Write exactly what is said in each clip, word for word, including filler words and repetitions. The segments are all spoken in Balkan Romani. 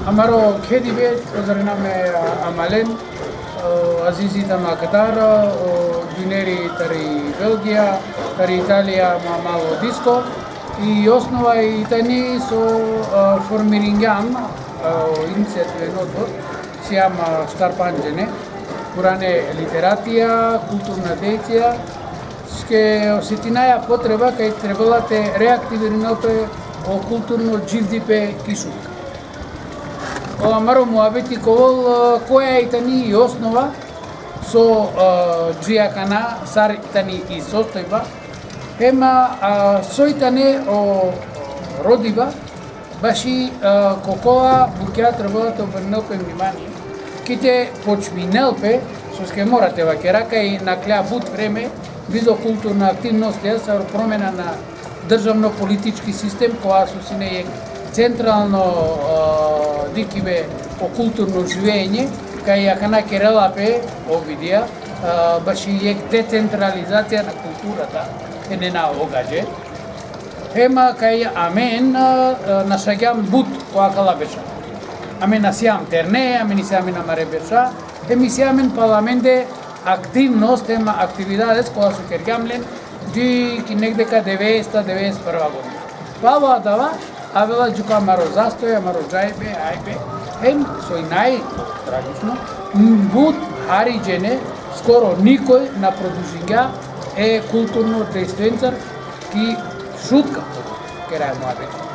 Amaro khedibe, pozdravinav me, a, amalen, o, azizi tano akadar, o, dujneri tari Belgija, tari Italija, ma malo disko, i osnova i tani so, a, formiringjam, a, o inicijativno odbor, sijam, a, štar pandž džene, purane literatija, kulturna dejcija, soske osetinaja potreba kaj trebela te reaktivirinel pe o kulturno dživdipe ki Šutka. O amaro muabeti ka ovel, e, koja i tani i osnova, so, e, dži akana, sar i tani i sostojba, hem, a, so i tane o rodiba, baši, e, ko kola bukja trebela te obernel pe vnimanie, ki te počminel pe, soske mora te vakera, kaj naklja but vreme, bizo kulturna aktivnost, ja, sar promena na državno politički sistem, kova so sine jek centralno, e, dikhibe o kulturno živenje, kaj akana kerela pe o vidija, e, baši jek decentralizacija na kulturata, e nena o gadže. Hem kaj amen, e, našagjam but ko akala berša. Amen isi amen terne, amen isi amen amare berša, hem isi amen pala amende aktivnost, hem aktividades, kola so kergjam len, dži ki negde ka devedeset, devedeset prva godina. Palo adava, avela dži ko amaro zastoj, amaro džajbe, ajbe, hem so i najtragično, but hari džene, skoro nikoj na produžingja e kulturno dejstvencar ki Šutka, keraja muabeti.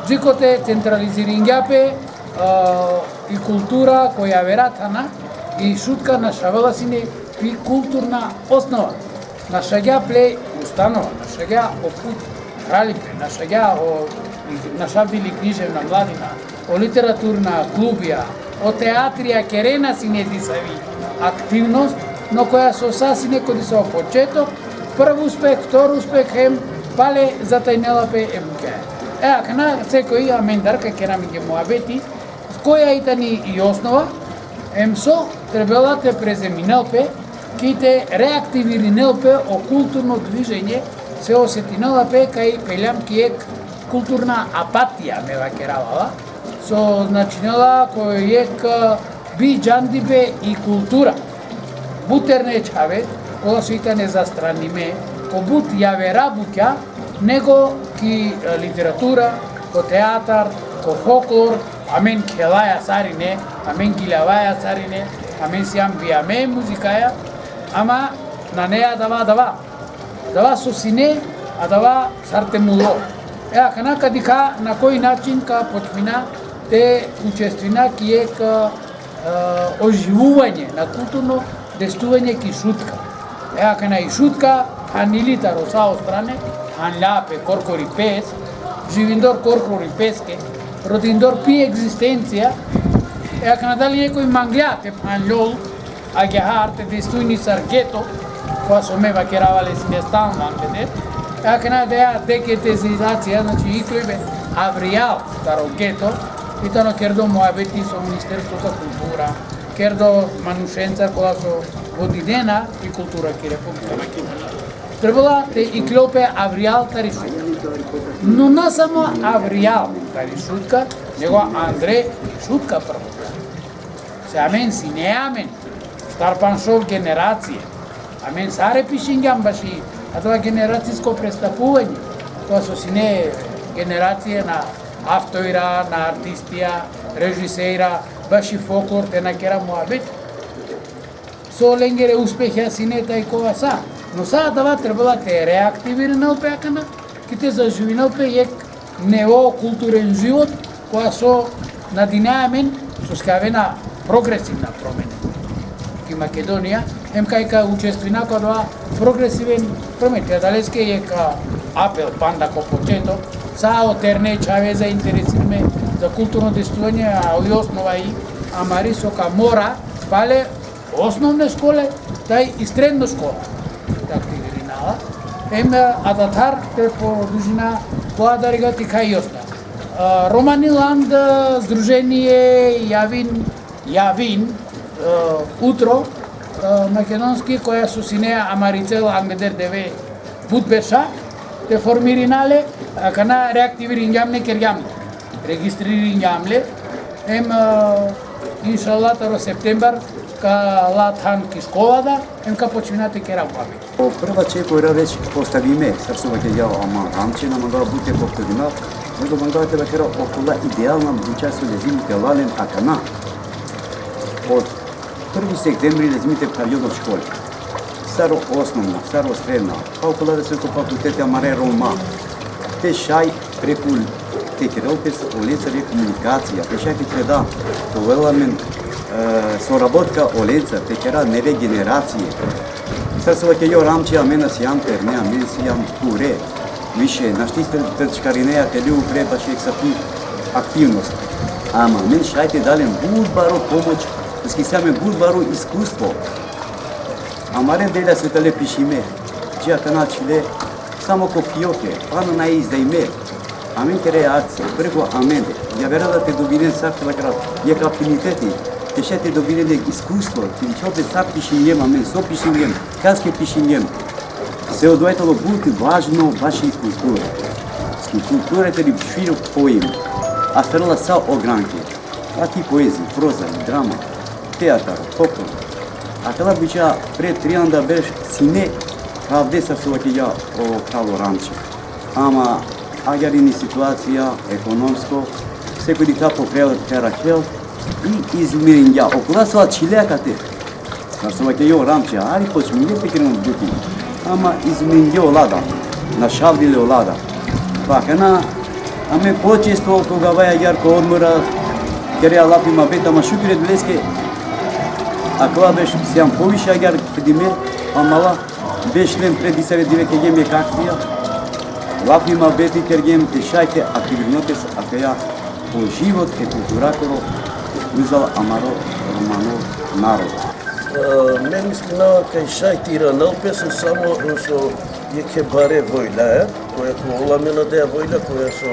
Dži kote centraliziringja pe, e, i kultura ko javera thana, i Šutka našavela sine pi kulturna osnova. Našagja ple ustanova, našagja o put kraljipe, našagja o, našavdili književna mladina, o literaturna klubija, o teatrija kerena sine disavi aktivnost, no koja so sa sine ko disavo početok, prv uspeh, vtor uspeh, hem pale zatajnela pe e bukja. E, akana sekoj amendar ka kera amenge muabeti, koja i tani i osnova, hem so trebela te prezeminel pe, ki te reaktivirinel pe o kulturno dviženje, se osetinela pe kaj peljam ki jek kulturna apatija, me vakerava, so značinela ko jek, e, bi džandibe i kultura. But terne čhave, kola so i tane zastranime, ko but javera bukja, nego ki, e, literatura, ko teatar, ko folklor, amen khelaja sarine, amen giljavaja sarine, amen sijam bijame muzikaja, ama nane adava, adava. Adava so sine, adava sar te mulo. E, akana ka dikha na koj način ka počmina te učestvina ki jek, e, oživuvanje na kulturno dejstvuvanje ki Šutka. E, akana i Šutka, phanili taro sa o strane, phanlja pe korkori pes, živindor korkori peske, rodindor pi egzistencija, e, akana dali nekoj manglja te phanljol, agjaar te dejstvujni sar geto, kova so me vakerava le sine stalno angleder, e, akana da ja degetoizacija, znači, iklojbe avrijal taro geto, i tano kerdo muabeti so Ministerstvo za kultura, kerdo manušenca kola so vodinena i kultura ki Republika Makedonija. Trebela te iklol pe avrijal tari Šutka. No na samo avrijal tari Šutka, nego andre Šutka prvo. Se amen sine amen štar pandž šov generacije. Amen sare pišingjam baši adava generacisko prestapuvanje. Kova so sine generacije na avtorja, na artistija, režiserja, baši folklor te na kera muabet. So lengere uspehja sine taj kova sa. No sa adava trebela te reaktivirinel pe akana, ki te zaživinel pe jek nevo kulturen život, kova so nadinaja amen, soske avena progresivna promene ki Makedonija, em kaj ka učestvina ko adava progresiven promene. Te adaleske jek, a, apel panda ko početok, sa o terne čhave zainteresirime za kulturno dejstvuvanje, a i osnova i amari so ka mora pale osnovne škole, taj i sredno škola te aktivirinela. Em, e, adathar te produžina ko adariga tikha i osnova. E, Romaniland, e, združenie Javin, Javin, e, Utro, e, makedonski, koja so sine amari cel angleder deve but berša, te formirina le, akana reaktiviringjam le, kergjam le, registriringjam le, Em, e, inšallah, taro september ka la than ki škola da, em ka počmina te kera muhabeti. Po prva čekojra već postavime, sar so vakergja o Amar Ramče, na mangava but te povtorina, nego mangava te vakera okola idealna buća so lezimi te la len akana. Od prvi septembri lezimi te pharjon o škole. Sar o osnovna, sar o sredna, pa okola da so ko fakulteti amare Roma. Te šaj preku te kerel pes olencar jekh komunikacija, te šaj te kreda, te ovel amen, e, sorabotka olencar, te kera neve generacije. Sar so vakergja o Ramče, amen na sijam terne, amen sijam pure. Više, našti te, te čkarineja te li upre baši jekh safi aktivnost. Ama amen šaj te da len but baro pomoć, soske si amen but baro iskustvo. Amare delja so tane pišime, dži akana čhile, samo ko fioke, pana na izdajme. Amen kere akcija, preko amende. Javera da te dobinen sar te vakera, jekh afiniteti, te šaj te dobinen jekh iskustvo, te dikhel pe sar pišingjem amen, so pišingjem, kaske pišingjem. Se odova tano but važno baši kultura. Ki kultura tani širo pojim. Astarela sa o granke. Aki poezi, proza, drama, teatar, folklor. Akala buća pre trianda berš sine ka avde, sar so vakergja o kralo Ramče. Ama agjaar ini situacija ekonomsko, sekoj dikha po kraj te arakhel i izumiringja. Okola so ačhile akate. Sar so vakergja o Ramče, ari počmingje te keren buti. Ama izumingje ola da, našavdile ola da. Pa akana, amen počesto ko gavaja agjaar ko odmora, kerea lafi muhabet, ama šukir e Devleske, akava berš sijam poviše agjaar kedime, ama la berš len pre disave dive kergjem jekh akcija, lafi muhabeti kergjem te šaj te aktivirina pes akaja po život e kulturakoro, uzal amaro romano narodo. E, me mislinava kaj šaj te iranel pes samo so jekhe bare volja, e, koja ko ola amen adaja volja, koja so,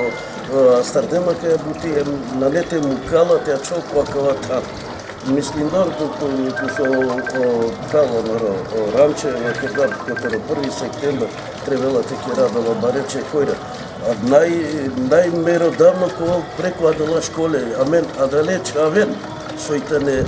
e, astardem akaja buti, em nane te mukala te ačhol ko akava than. Mislindar ko, ko, ko so, o, kralo amaro, o Ramče, vakerda kotar o prvi september trebela te kera adala bare čekojra. A naj, najmerodavno ka ovel preku adala škole, amen adale čhaven soj tane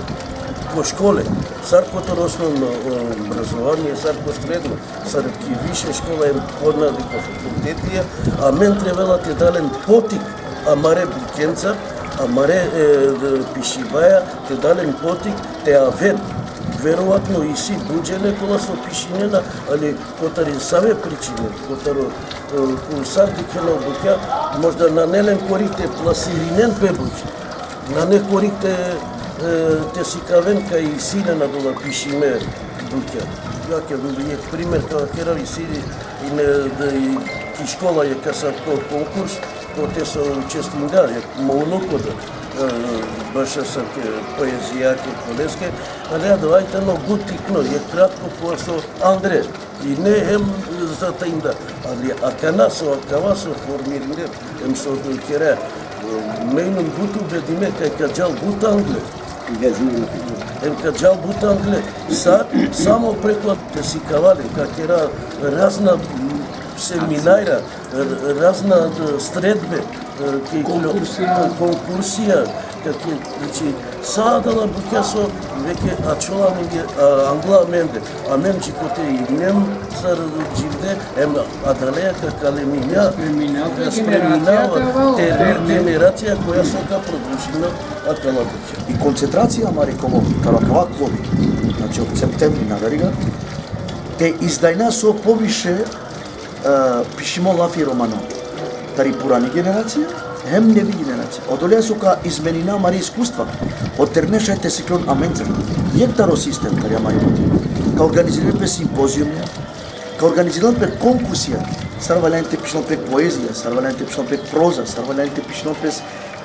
ko škole, sar kotar osnovno, o, obrazovanie, sar ko sredno, sar ki više škola em podnadri ko fakultetija, amen trebela te da len potik amare bukjenca, amare, e, pišibaja, te da len potik te aven. Verovatno isi but džene kola so pišinena, ali kotar i save pričine, kotar, e, ko sar dikhena o bukja, možda nane len korik te plasirinen pe bukja. Nane korik te, e, te sikaven kaj isi len adola pišime bukja. Ja, ke jekh primer ka kerav, isi ine, e, ki škola jekh kasavko konkurs, kote so učestvingja jekh mo unuko da, e, bašo asavke poezijake koleske, ali adava tano but tikno, jekh kratko, kova so andre, i ne hem za tajnda, ali akana so, akava so formirinde, em so kere, me inum but ubedime kaj ka džal but angle. Em ka džal but angle. Sa, samo preku te sikavale, ka kera razna, m, seminarja, r-, razna, e, sredbe, e, ki konkursija, konkursija, ka ki, znači, sa adala bukja so veke ačhola amenge, a, angla amende. Amen dži kote inem sar dživde, em adaleja ka kaleminja, spreminava, spreminava te generacija koja so ka produžina akala bukja. I koncentracija amari ka ovel taro akava klubi, znači, od septembri nadariga, te izdajna so poviše, e, pišimo lafi romano. Tari purani generacija, hem nevi generacija. Odoleja so ka izmenina amari iskustva. O terne šaj te sikljon amencar. Jekh taro sistem tari amari buti. Ka organizirinen pe simpoziumja, ka organizirinen pe konkursija, sar valjani te pišinel pe poezija, sar valjani te pišinel pe proza, sar valjani te pišinel pe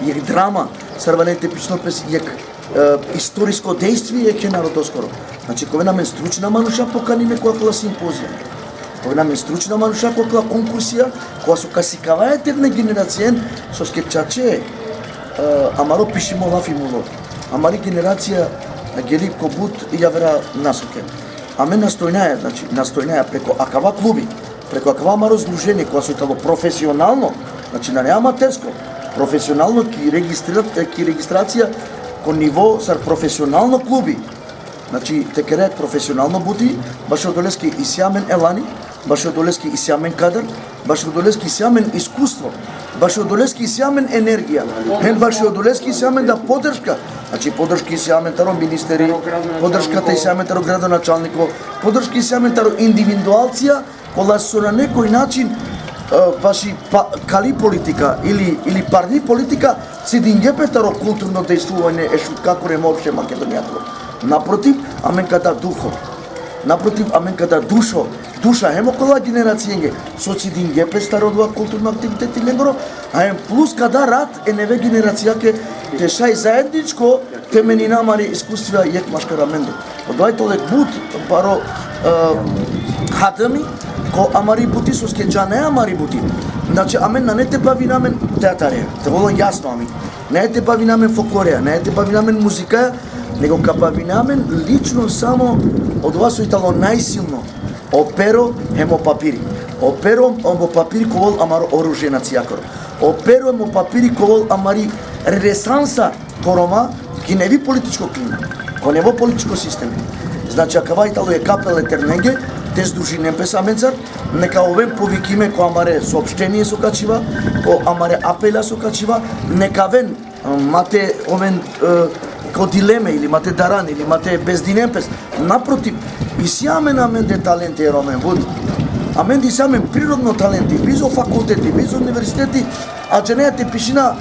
jekh drama, sar valjani te pišinel pe jekh, e, istorisko dejstvie jekhe narodoskoro. Znači, ka oven amen stručna manuša pokanime ko akala simpozija. Ka oven amen stručna manuša ko akala konkursija, kova so ka sikavaja terne generacija, soske čače, e, amaro pišimo lafi mulo. Amari generacija geli ko but javera nasoke. Amen nastojnaja, znači, nastojnaja preko akava klubi, preko akava amaro združenie, kova so tano profesionalno, znači, nane amatersko, Profesionalno ki registra-, ki registracija ko nivo sar profesionalno klubi. Znači, te kere profesionalno buti, bašo odoleske isi amen elani, bašo odoleske isi amen kadar, bašo odoleske isi amen iskustvo, bašo odoleske isi amen energija, hem bašo odoleske isi amen da podrška. Znači, podrška isi amen taro ministeri, podrška te isi amen taro gradonačalniko, podrška isi amen taro individualcija, kola so na nekoj način, e, baši pa, kali politika ili, ili parni politika, cidinge pe taro kulturno dejstvuvanje e Šutkakoro hem opšte Makedonijakoro. Naprotiv, amen ka da duho. Naprotiv, amen ka da dušo, duša hem okola generacijenge, so cidinge pe taro odova kulturno aktiviteti lengoro, a hem plus ka da rat e neve generacijake te šaj zaedničko te menina amari iskustva jekh maškar amende. Odova i tano jekh but baro, e, hadami ko amari buti, soske džane amari buti. Znači, amen nane te bavina amen teatareja, te ovel jasno amen. Nane te bavina amen folkloreja, nane te bavina amen muzikaja, nego ka bavina amen lično samo odova so i tano najsilno. O pero hem o papiri. O pero hem o papiri ka ovel amaro oružje nacijakoro. O pero hem o papiri ka ovel amari renesansa ko Roma, ki nevi političko klima, ko nevo političko sistem. Znači, akava i tano jekh apel e ternenge, te združinen pes amencar, neka oven povikime ko amare soopštenie so ka čhiva, ko amare apela so ka čhiva, neka aven, e, ma te oven, e, ko dileme ili ma te daran ili ma te bezdinen pes. Naprotiv, isi amen amende talenti e Romen but. Amende isi amen prirodno talenti, bizo fakulteti, bizo univerziteti, a džaneja te pišina